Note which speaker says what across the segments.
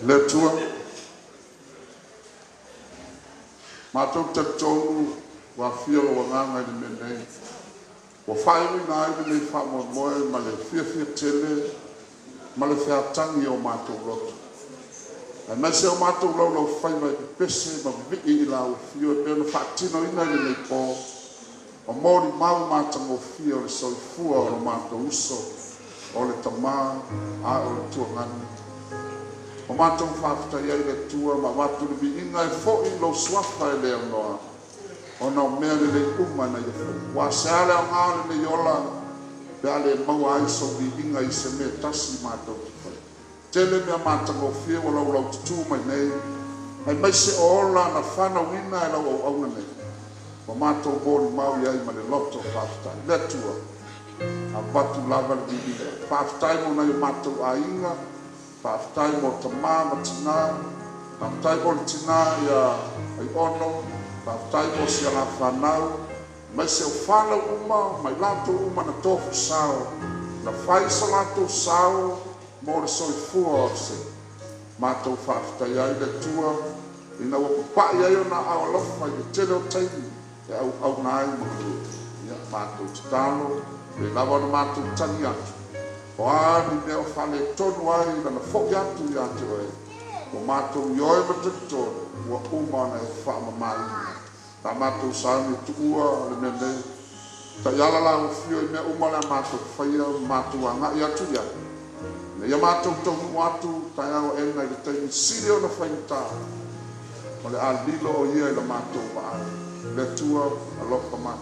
Speaker 1: Le Atua, matou te talitonu ua afio Lou Agaga i le mea nei, ua faaiuina ai lenei faamoemoe ma le fiafia tele ma le featagi o matou loto, aemaise o matou laulaufaiva e pepese ma vivii i Lau Afio e pei ona faatinoina i lenei po ma molimau matagofie o le soifua o lo matou uso, o le tama a o le tuagani. Ua matou faafetai ai i le Atua ma avatu le viiga e foi i Lou Suafa e le aunoa ona o mea lelei uma na Ia faia. Aua e se a le aoga o lenei ola pe a le maua ai sou viiga i se mea e tasi matou te faia? E tele mea matagofie ua laulaututu mai nei, aemaise o ola na fanauina e lau auauna nei, ua matou molimau i ai ma le loto faafetai. Le Atua, avatu lava le viiga. Faafetai mo nai o matou aiga, faafetai mo tama ma tina, faafetai mo le tina ia Aiono, faafetai mo si a la fanau, aemaise o fanau uma ma i latou uma na tofu sao, na fai so latou sao mo le soifua o si matou faafetai ai le Atua ina ua papai ai Ona aao alofa i le tele o taimi e auauna ai ma galue. Ia, matou tatalo Pei lava ona matou tagi atu, o a ni mea o faaletonu ai Lana foi atu ia te Oe, ua matou ioe ma talitonu ua uma ona e faamamaina. La matou sauni e tuua le mea nei. Taiala lau afio i mea uma o le a matou faia ma matou agai atu i ai. Ina ia matou taunuu atu taeao aena i le taimi sili ona faigata, o le a lilo o Ia i la matou vaai. Le Atua, alofa mai.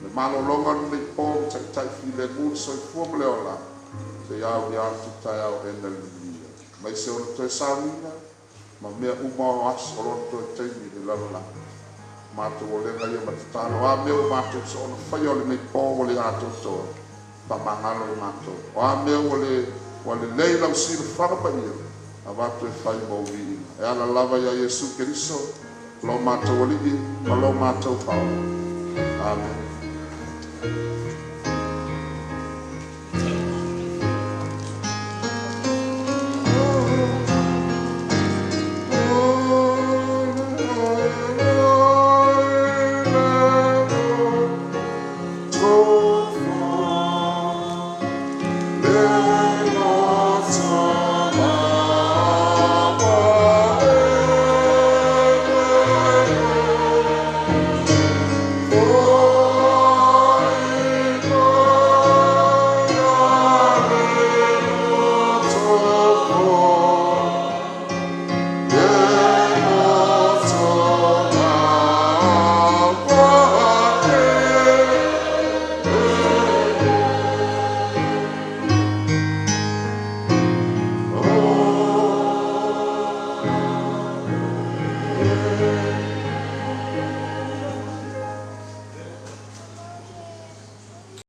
Speaker 1: Le malologa o lenei po ma taitai filemu le soifua ma le ola, seia aulia atu taeao aena i le manuia, aemaise ona toe sauniga ma mea uma o aso o lona toe taimi i le lalolagi. Matou olega ia ma tatalo, o a mea ua matou soona faia o lenei po ua le atoatoa, faamagalo i matou. O a mea ua le ua lelei i lau silafaga paia, avatu e fai mo viiga. E ala lava ia Iesu Keriso, lo matou Alii ma lo matou Faaola. Amene.